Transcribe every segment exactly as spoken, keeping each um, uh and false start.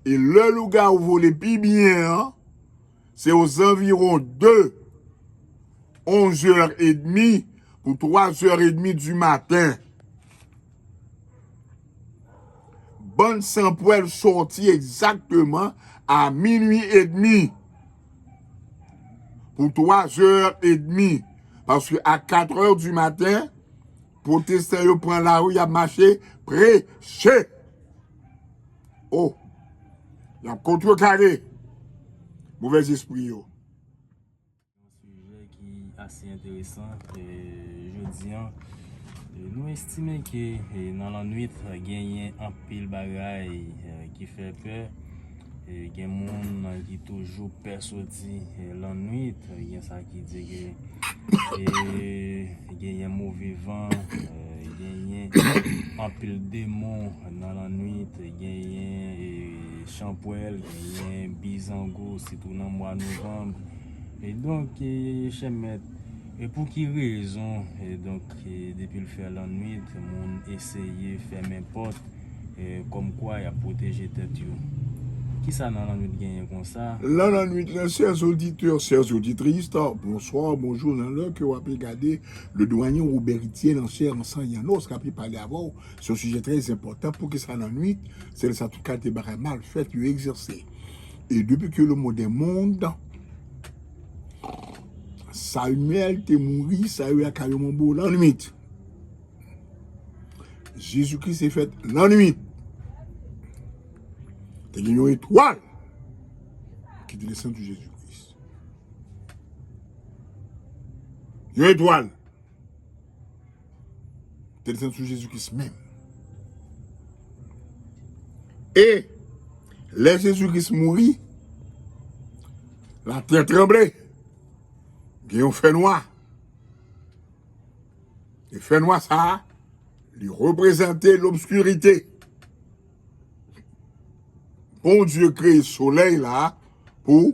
E lè lougawou vole pi byen an, se ozanviwon de, onz è edmi pou twa è edmi di maten. Bann sanpwèl sòti egzakteman a minui edmi pou twa è edmi. Paske a kat è di maten, pwotestan yo pran lari, y ap mache preche. O! Y ap kontrekare movèzespri yo. Yon sijè ki ase enteresan, e, jodi an. E, nou estime ke, e, nan lannwit, genyen anpil bagay, e, ki fè pè. E, gen moun ki toujou pè soti, e, lannwit, gen sa ki di ke, e, genyen move van, e, genyen anpil demon nan lannwit, genyen, e, chanpwèl, genyen bizango, sitou nan mwa novanm. E donk, e, chè mèt, e pou ki rezon, e donk, e, depi l fè lannwit, moun eseye fèmen pòt, e, kòmkwa y ap pwoteje tèt yo? Kisa nan lannwit genyen konsa? Nan lannwit lan, chers auditeurs, chères auditrices, bonsoir, bonjou, nan lè ke w ape gade Le Doyen Robert Etienne en chair, en sang et en os, k ape pale avè w se yon sijè trè enpòtan. Poukisa lannwit? Se lè sa tout kalite bagay mal fèt yo egzèse. E depi ke le monde est monde, Samyèl te mouri, sa yo ye ak Ayo Manbo lannwit. Jezi Kris te fèt lannwit. Te gen yon etwal ki te desann sou Jezi Kris. Yon etwal te desann sou Jezi Kris menm. E lè Jezi Kris mouri, latè tranble. Gen yon fènwa. E fènwa sa a, li reprezante lobskirite. Bondye kreye solèy la pou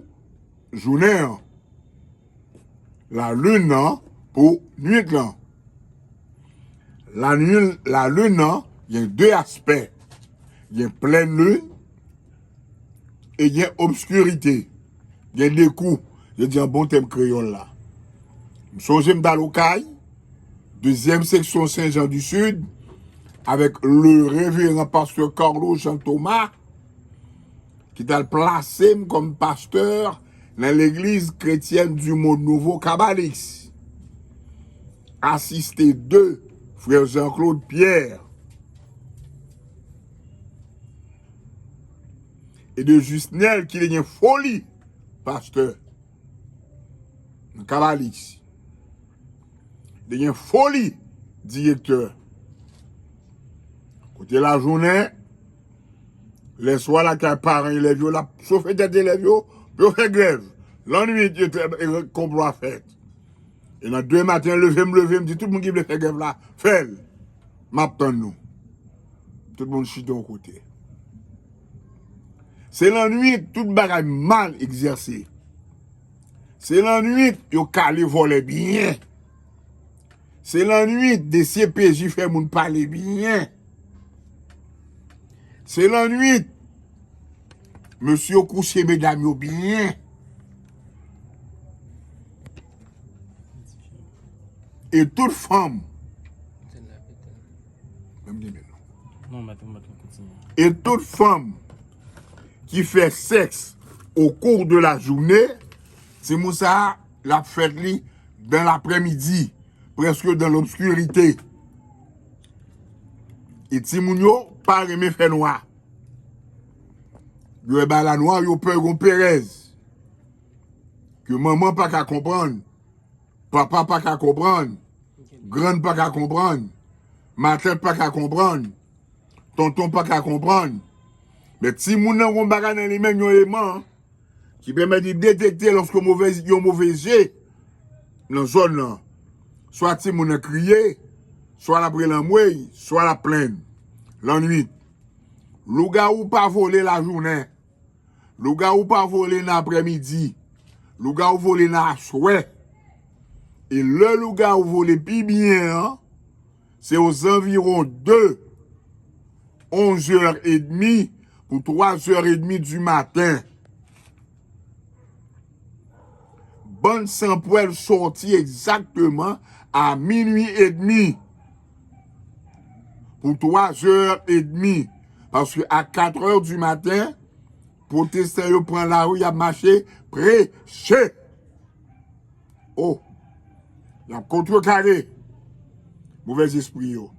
jounen an, lalin nan pou nwit lan. Lalin, lalin nan gen de aspè. Gen plèn lin e gen obskirite. Gen de kou, yo di an bon tèm kreyòl la. M sonje m t al Okay, dezyèm seksyon Sen Jan di Sid, avèk le reveran pastè Carlo Jean Thomas, ki t al plase m kòm pastè nan Legliz Kretyèn di Mond Nouvo Kabalis, asiste de frè Jean Claude Pierre e de Jusnel ki te gen foli pastè nan Kabalis. Te gen foli direktè. Kote lajounen, lèswa lakay paran elèv yo, l ap chofe tèt elèv yo pou yo fè grèv. Lannwit, yo te, e, konplo a fèt. E nan demen maten, leve m leve, m di tout moun ki vle fè grèv la, fè l. M ap tann nou. Tout moun chita yon kote. Se lannwit, tout bagay mal egzèse. Se lannwit yo kale vòlè byen. Se lannwit D C P J fè moun pale byen. Se lannwit mesye yo kouche medam yo byen. E tout fanm, menm gen men non. Non, mèt, mèt, kontinye. E tout fanm ki fè sèks au cours de la journée, timoun sa a, l ap fèt li dan laprèmidi, prèske dan lobskirite. E timoun yo pa renmen fè nwa. Yo wè bagay la nwa, yo pè gon perèz. Ke manman pa ka konprann, papa pa ka konprann, grann pa ka konprann, matant pa ka konprann, tonton pa ka konprann. Men timoun nan gon bagay nan li menm, yon eman ki pèmèt li detekte lòske move, yon move je nan zòn nan. Swa timoun nan kriye, swa l ap rele anmwey, swa l ap plenn lannwit. Lougawou pa vole lajounen. Lougawou pa vole nan aprèmidi. Lougawou vole nan aswè. E lè lougawou vole pi byen an, se ozanviwon de, onz è edmi pou twa zè edmi di maten. Bann sanpwèl sòti egzakteman a minui edmi pou twa zè edmi. Paske a kat è di maten, pwotestan yo pran lari, y ap mache preche. O, y ap kontrekare movèzespri yo.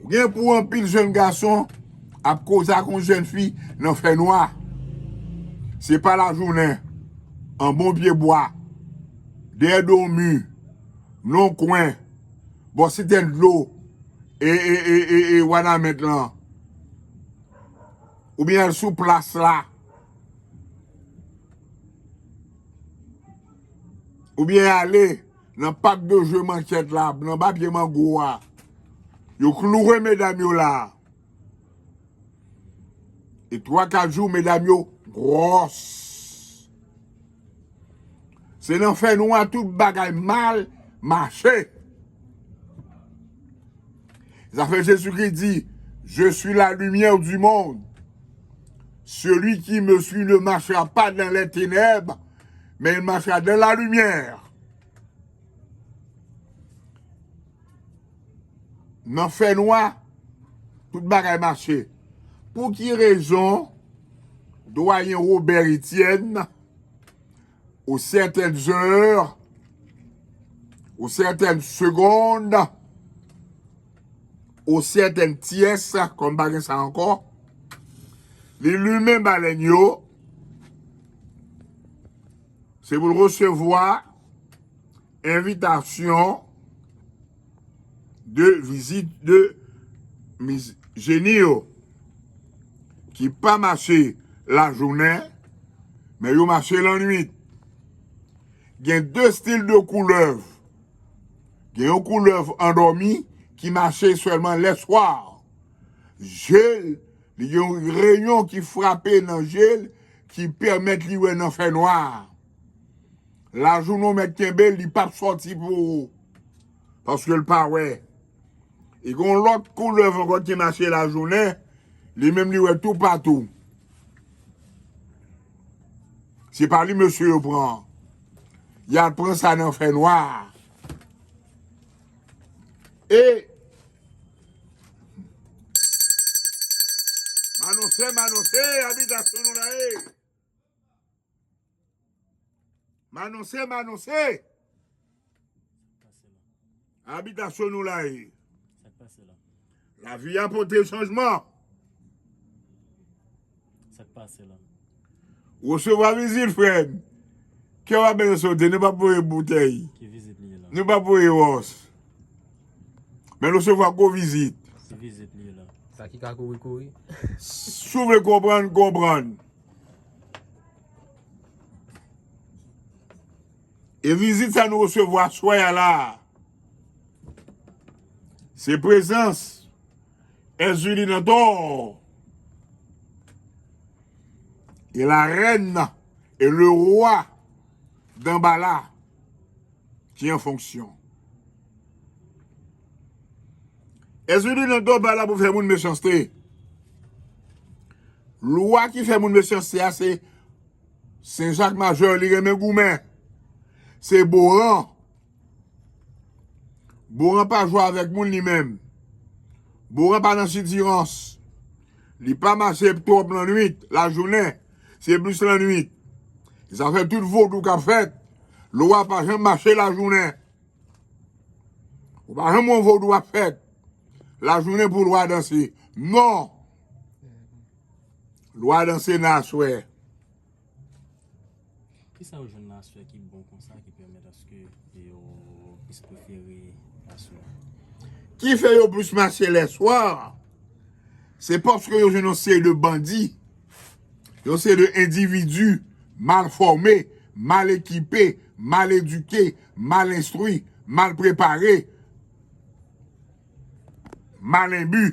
Ou gen pou anpil jèn gason ap koze ak yon jèn fi nan fènwa. Se pa lajounen, anba yon pye bwa, dèyè do yon mi, nan yon kwen, bò sitèn dlo, e, e, e, e, e Wanament lan. Oubyen al sou plas la. Oubyen ale nan pak de jwe manchèt la, nan ba pye mango a. Yo kloure medam yo la. E twa, kat jou, medam yo gwòs. Se nan fènwa tout bagay mal mache. Zafè Jezikri di, Je suis la lumière du monde. Celui qui me suit ne marchera pas dans les ténèbres, mais il marchera dans la lumière. Nan fènwa, tout bagay mache. Pou ki rezon Dwayen Robert Etienne, aux certaines heures, aux certaines secondes, aux certaines tièces, kòm pa gen sa ankò, li limen balèn yo, se pou l resevwa envitasyon de vizit de miz-, jeni yo ki pa mache lajounen, men yo mache lannwit. Gen de stil de koulèv. Gen yon koulèv andòmi ki mache sèlman lèswa. Je l, li gen yon reyon ki frape nan je l ki pèmèt li wè nan fènwa. Lajounen w mèt kenbe l, li p ap sòti pou ou. Paske l pa wè. E gen yon lòt koulèv ankò ki mache lajounen, li menm li wè toupatou. Se pa li mesye yo pran. Y al pran sa nan fènwa. E m anonse, m anonse, abitasyon nou la e. M anonse, m anonse. Abitasyon nou la e. Sa k pase la? Lavi a pote chanjman. Sa k pase la? Resevwa vizit, frè m. Kè w ap byen sote, nou p ap voye boutèy. Ki vizit li ye la? Nou p ap voye wòs. Men resevwa gwo vizit. Ki vizit li ye la? Sa ki ka kouri, kouri. Si w vle konprann, konprann. E vizit sa nou resevwa aswè a la, se prezans Èzili nan tò e la rèn e le wa Danbala ki an fonksyon. Èzili nan tò pa la pou fè moun mechanste. Lwa ki fè moun mechanste a se Sen Jak Majè, li renmen goumen. Se Boran. Boran pa jwe avèk moun li menm. Boran pa nan sitirans. Li pa mache twòp lannwit, lajounen. Se plis lannwit. Zafè tout vodou k ap fèt, lwa pa janm mache lajounen. Ou pa janm wè yon vodou ap fèt lajounen pou lwa danse. Non! Lwa danse nan aswè. Kisa yo jwenn nan aswè ki bon konsa, ki pèmèt aske yo plis prefere aswè? Ki fè yo plis mache lèswa? Se paske yo jwenn yon seri de bandi, yon seri de endividi mal fòme, mal ekipe, mal edike, mal enstwi, mal prepare, mal enbi,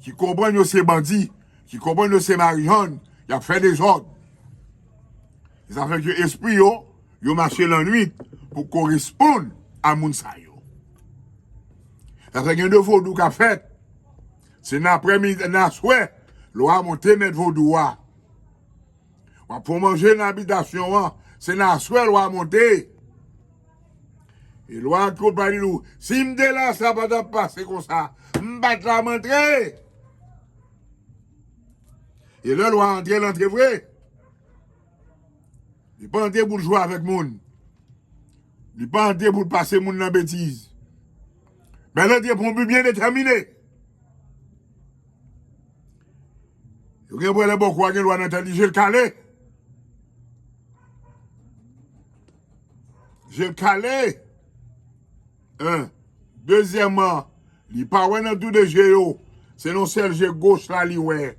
ki konprann yo se bandi, ki konprann yo se marijòn, y ap fè dezòd. Sa fè ke espri yo, yo mache lannwit pou koresponn a moun sa yo. Sa fè gen de vodou k ap fèt. Se nan aprèmidi, nan aswè, lwa monte mèt vodou a. W ap fè w manje nan abitasyon an. Se nan aswè lwa monte. E lwa an kout pa di nou, si m te la, sa pa t ap pase konsa. M pa t la, m antre. E lè lwa antre, l antre vre. Li pa antre pou l jwe avèk moun. Li pa antre pou l pase moun nan betiz. Men l antre pou yon bi byen detèmine. Yo gen pwoblèm bòkò a gen lwa nan tèt li, je l kale. Je l kale. Hein. Dezyèmman, li pa wè nan tou de je yo. Se nan sèl je goch la li wè.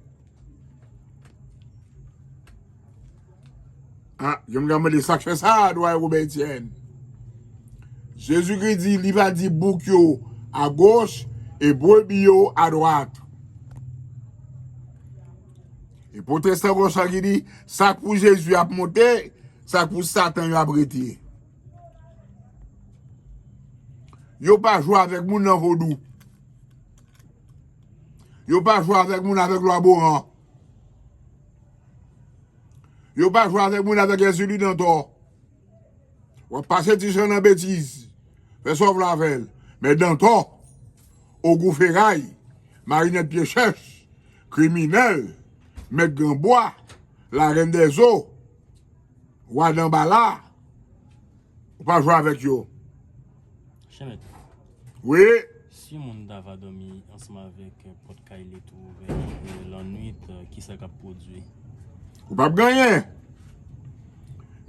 Ah, yo m ka mande sa k fè sa, Dwayen Wobè Etyèn. Jezikri di, li va di bouk yo a goch e brebi yo a dwat. E pwotestan konsa ki di, sa k pou Jezi ap monte, sa k pou Satan yo ap rete. Yo pa jwe avèk moun nan vodou. Yo pa jwe avèk moun avèk lwa Boran. Yo pa jwe avèk moun avèk Èzili Dantò. W ap pase Ti Jan nan betiz. Fè sa w vle avè l. Men Dantò, Ogou Feray, Marinèt Pye Chèch, kriminèl, mèt Granbwa, larèn dèzo, wa Danbala, ou pa jwe avèk yo. Chèmèt. Wi. Si yon moun ta va dòmi ansanm avèk, eh, pòt kay li tou ouvè, eh, lannwit, eh, kisa k ap pwodui? Ou p ap genyen.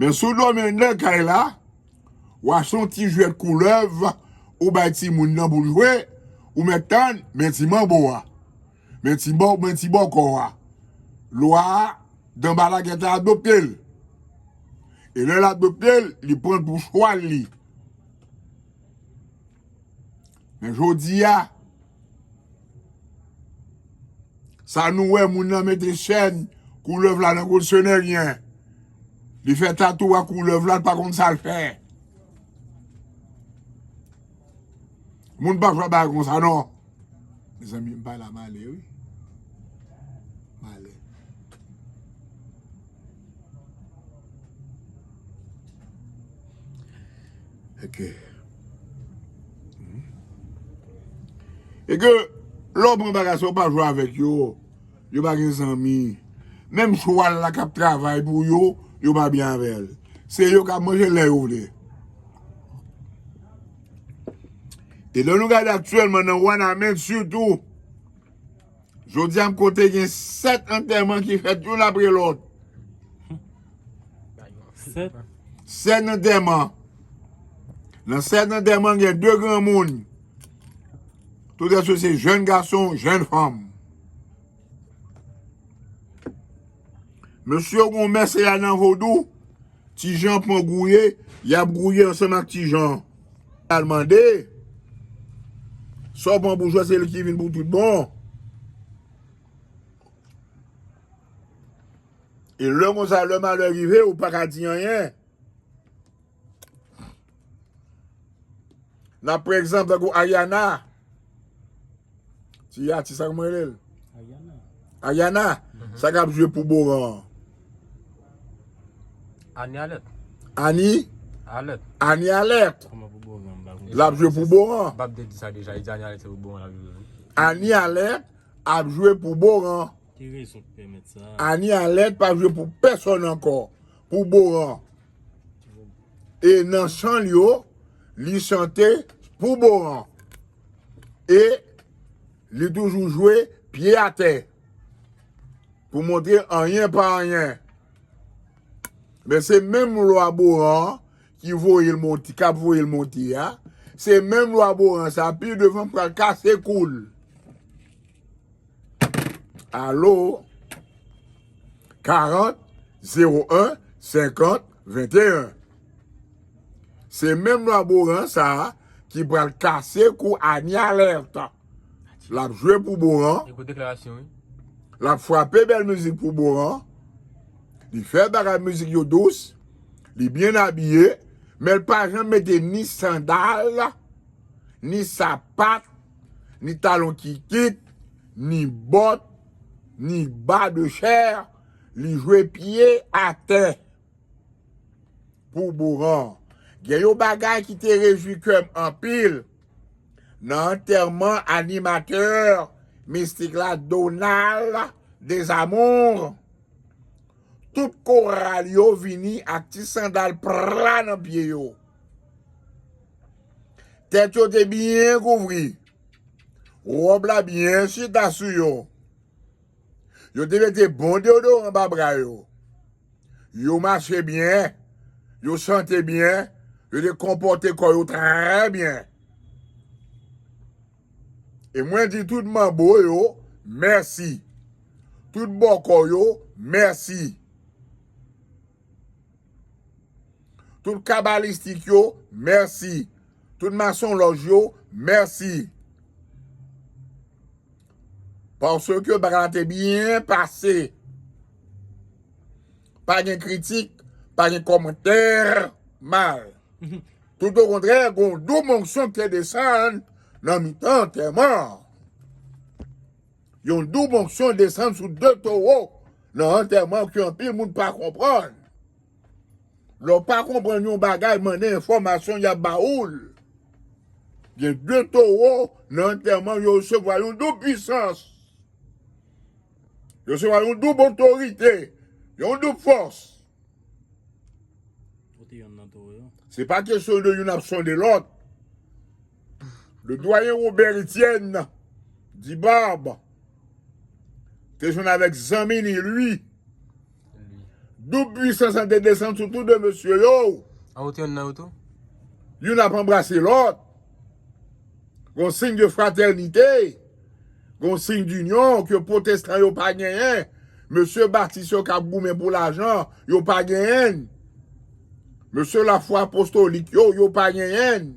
Men si w dòmi anndan kay la, w achte yon ti jwèt koulèv, ou bay timoun nan pou l jwe, ou mèt tann, men ti manbo a. Men ti bò, men ti bòkò a. Lwa a, Danbala gentan adopte l. E lè l adopte l, li pran l pou chwal li. Men jodi a, sa nou wè moun nan mete chèn koulèv la nan kou l, se nègyen. Li fè tatou a koulèv la, l pa konn sa l fè. Moun pa jwe bagay konsa non. Mezanmi, m pale a, m ale wi. M ale. Ok. E ke lè w pran bagay sa, w pa jwe avèk yo. Yo pa gen zanmi. Menm chwal la k ap travay pou yo, yo pa byen avè l. Se yo k ap manje lè yo vle. E lè nou gade aktyèlman nan Wanament sitou, jodi a m konte gen sèt antèman ki fèt youn apre lòt. Sèt? Sèt antèman. Nan sèt antèman, gen de granmoun. Tout èske se jèn gason, jèn fanm. Mesye yo gen yon mès la nan vodou, Ti Jan pran gouye, y ap gouye ansanm ak Ti Jan. Al mande, sa w pran pou jwèt, se li ki vin pou tout bon. E lè konsa, lè malè rive, ou pa ka di anyen. N ap pran egzanp tankou Ariana. Ti atis sa, kòman rele l? Ariana. Ariana, sa k ap jwe pou Boran an? Ani Alèt. Ani? Alèt. Ani Alèt. Kòman pou Boran, m pa konprann. L ap jwe pou Boran. M pa te di sa deja, li di Ani Alèt se pou Boran l ap jwe. Ani Alèt ap jwe pou Boran. Ki rezon ki pèmèt sa? Ani Alèt pa jwe pou pèsonn ankò. Pou Boran. E nan chan l yo, li chante pou Boran. E li toujou jwe pye atè. Pou montre anyen pa anyen. Men se menm lwa Boran ki voye l monte, k ap voye l monte a. Se menm lwa Boran sa, pi devan pral kase kou l. Alo, karant, zewo en, senkant, venteyen. Se menm lwa Boran sa a ki pral kase kou Ani Alèt. L ap jwe pou Boran. Ekout deklarasyon, wi. L ap frape bèl mizik pou Boran. Li fè bagay mizik yo dous. Li byen abiye. Men l pa janm mete ni sandal, ni sapat, ni talon kikit, ni bòt, ni ba de chè, li jwe pye atè pou Boran. Gen yon bagay ki te rejwi kè m anpil nan antèman animatè mistik la, Donald Desamours. Tout koral yo vini ak ti sandal pla nan pye yo. Tèt yo te byen kouvri. Wòb la byen chita sou yo. Yo te mete bon deodoran ba bra yo. Yo mache byen. Yo chante byen. Yo te konpòte kò yo trè byen. E mwen di tout manbo yo, mèsi. Tout bòkò yo, mèsi. Tout kabalistik yo, mèsi. Tout masonlòj yo, mèsi. Paske bagay la te byen pase. Pa gen kritik, pa gen kòmantè mal. Tout okontrè, gen yon doub onksyon ki te desann nan mitan antèman an. Yon doub onksyon desann sou de towo nan antèman ke anpil moun pa konprann. Lè w pa konprann yon bagay, mande enfòmasyon, y ap ba ou l. Gen de towo nan antèman, yo resevwa yon doub pisans. Yo resevwa yon doub otorite, yon doub fòs. Ou te yonn nan towo yo? Se pa kesyon de youn ap sonde lòt. Le doyen Robert Etienne Dibab te jwenn avèk zanmi li, Louis. Doub pisans an te desann sou tou de mesye yo. A, ou te yonn nan yo tou? Youn ap anbrase lòt. Gon siy de fratènite. Gon siy dinyon ke pwotestan yo pa genyen. Mesye batis yo k ap goumen pou lajan, yo pa genyen l. Mesye lafwa apostolik yo, yo pa genyen l.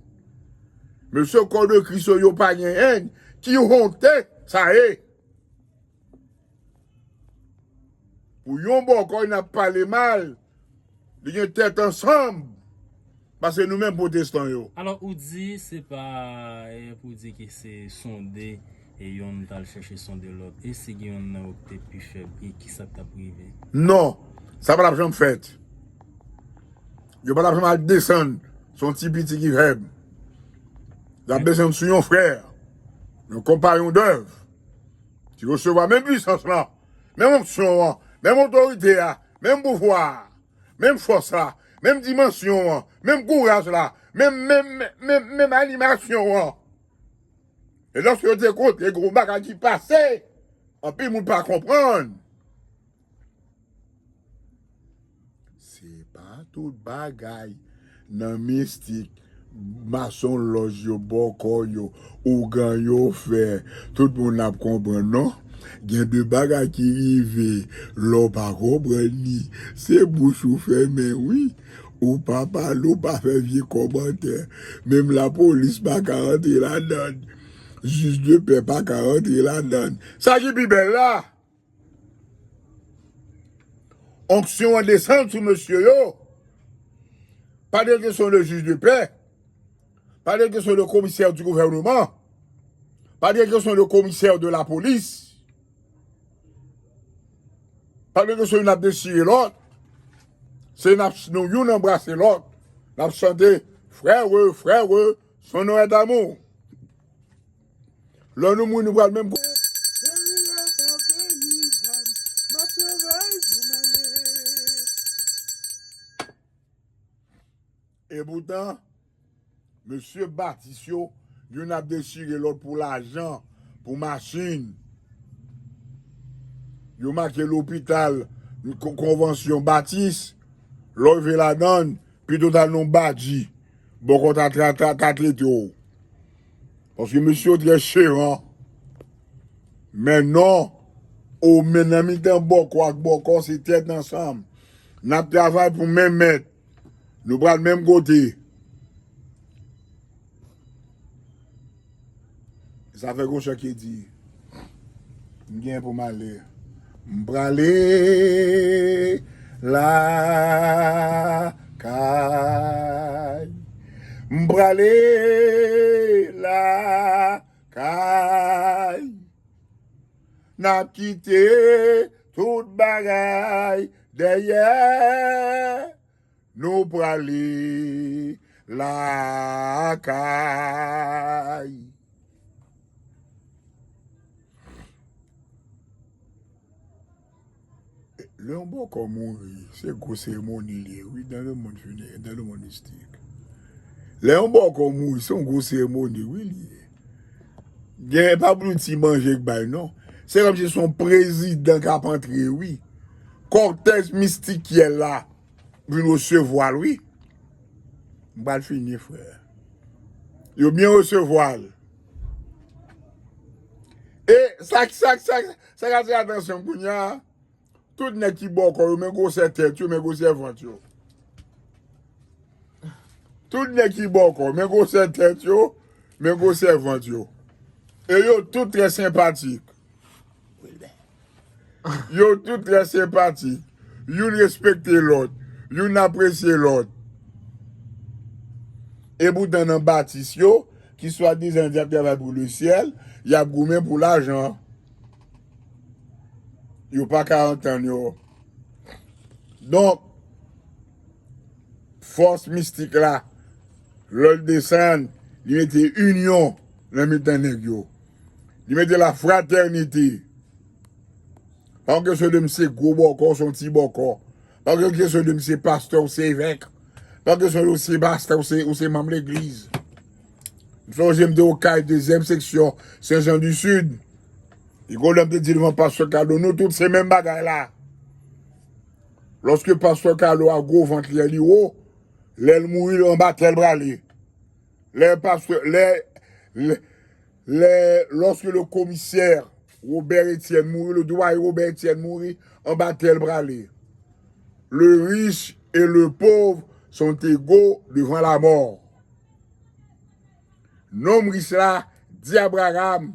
Mesye kò de Kris yo, yo pa genyen l. Ki honte sa ye? Pou yon bòkò, n ap pale mal, li gen tèt ansanm. Paske nou menm pwotestan yo. Alò, ou di se pa, eh, pou di ke se sonde, e yonn t al chèche sonde lòt. E si gen yonn nan yo ki te pi fèb, e kisa k t ap rive? Non, sa pa t ap janm fèt. Yo pa t ap janm al desann, se yon ti piti ki fèb. Y ap desann sou yon frè, yon konpayon dèv, ki resevwa menm pisans lan, menm onksyon an, menm otorite a, menm pouvwa a, menm fòs la, menm dimansyon an, menm kouraj la, menm, menm, menm, menm animasyon an. E lòske yo te kote, gen yon bagay ki pase, anpil moun pa konprann. Se pa tout bagay nan mistik, masonlòj yo, bòkò yo, ougan yo fè, tout moun ap konprann, non? Gen de bagay ki rive, lè w pa konprann li, se bouch ou fèmen, wi. Ou pa pale, ou pa fè vye kòmantè. Menm lapolis pa ka rantre ladann. Jij de pè pa ka rantre ladann. Sa ki pi bèl la, onksyon an desann sou mesye yo. Pas de question de juge de paix. Pas de question de commissaire du gouvernement. Pas de question de commissaire de la police. Pas de question, n ap dechire lòt. Se n ap, nou youn anbrase lòt. N ap chante, frère, frère, son nom est amour. Lè nou mouri, nou pral menm kou. E poutan, mesye batis yo, youn ap dechire lòt pou lajan, pou machin. Yo make lopital, ko-, konvansyon batis, lè w rive ladann, pito ta non badji, bòkò ta, ta, ta, ta trete w. Paske mesye yo trè cheran. Men non, o men nan mitan bòkò ak bòkò, se tèt ansanm. N ap travay pou menm mèt. Nou pral menm kote. Sa fè gon chan ki di, m gen pou m ale. M prale lakay. M prale lakay. N ap kite tout bagay dèyè, nou prale lakay. Lè yon bòkò mouri, se gwo seremoni li ye, wi, dans le monde funè-, dans le monde mystique. Lè yon bòkò mouri, se yon gwo seremoni, wi, li ye. Gen pa pou ti manje k bay, non. Se kòmsi se yon prezidan k ap antre, wi. Kòtèj mistikyèl la vin resevwa l, wi. M pral fini, frè. Yo byen resevwa l. E sa, sa, sa, sa k atire atansyon m kounye a, tout nèg ki bòkò yo, men gwosè tèt yo, men gwosè vant yo. Tout nèg ki bòkò, men gwosè tèt yo, men gwosè vant yo. E yo tout trè senpatik. Yo tout trè senpatik. Youn respekte lòt. Youn apresye lòt. Epoutan nan batis yo, ki swadizan di ap travay pou lesyèl, y ap goumen pou lajan. Yo pa ka antann yo. Donk, fòs mistik la, lè l desann, li mete inyon nan mitan nèg yo. Li mete lafratènite. Pa gen kesyon de m se gwo bòkò, w se yon ti bòkò. Pa gen kesyon de m se pastè, w se evèk. Pa gen kesyon de w se pastè, w se, w se manm legliz. M sonje m te Okay, dezyèm seksyon, Sen Jan di Sid. Nikodèm te di devan pastè Kado, nou tout se menm bagay la. Lòske pastè Kado a gwo vant li, li wo, lè l mouri, anba tè l prale. Lè pastè, lè, lè, lè, lorsque le commissaire Robert Etienne mouri, le doyen Robert Etienne mouri, anba tè l prale. Le riche et le pauvre sont égaux devant la mort. Nonm rich la di Abraram,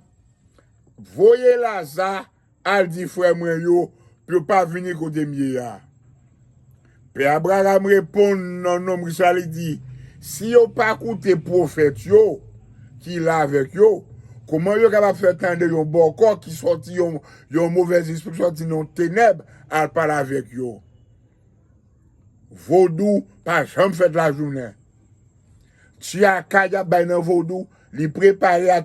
voye Laza al di frè mwen yo pou yo pa vini kote m ye a. Pè Abraram reponn nan nonm rich la, li di, si yo pa koute pwofèt yo ki la avèk yo, kòman yo kapab fè tande yon bòkò ki sòti yon, yon movèz espri ki sòti nan tenèb al pale avèk yo? Vodou pa janm fèt lajounen. Tchiyaka y ap bay nan vodou, li prepare a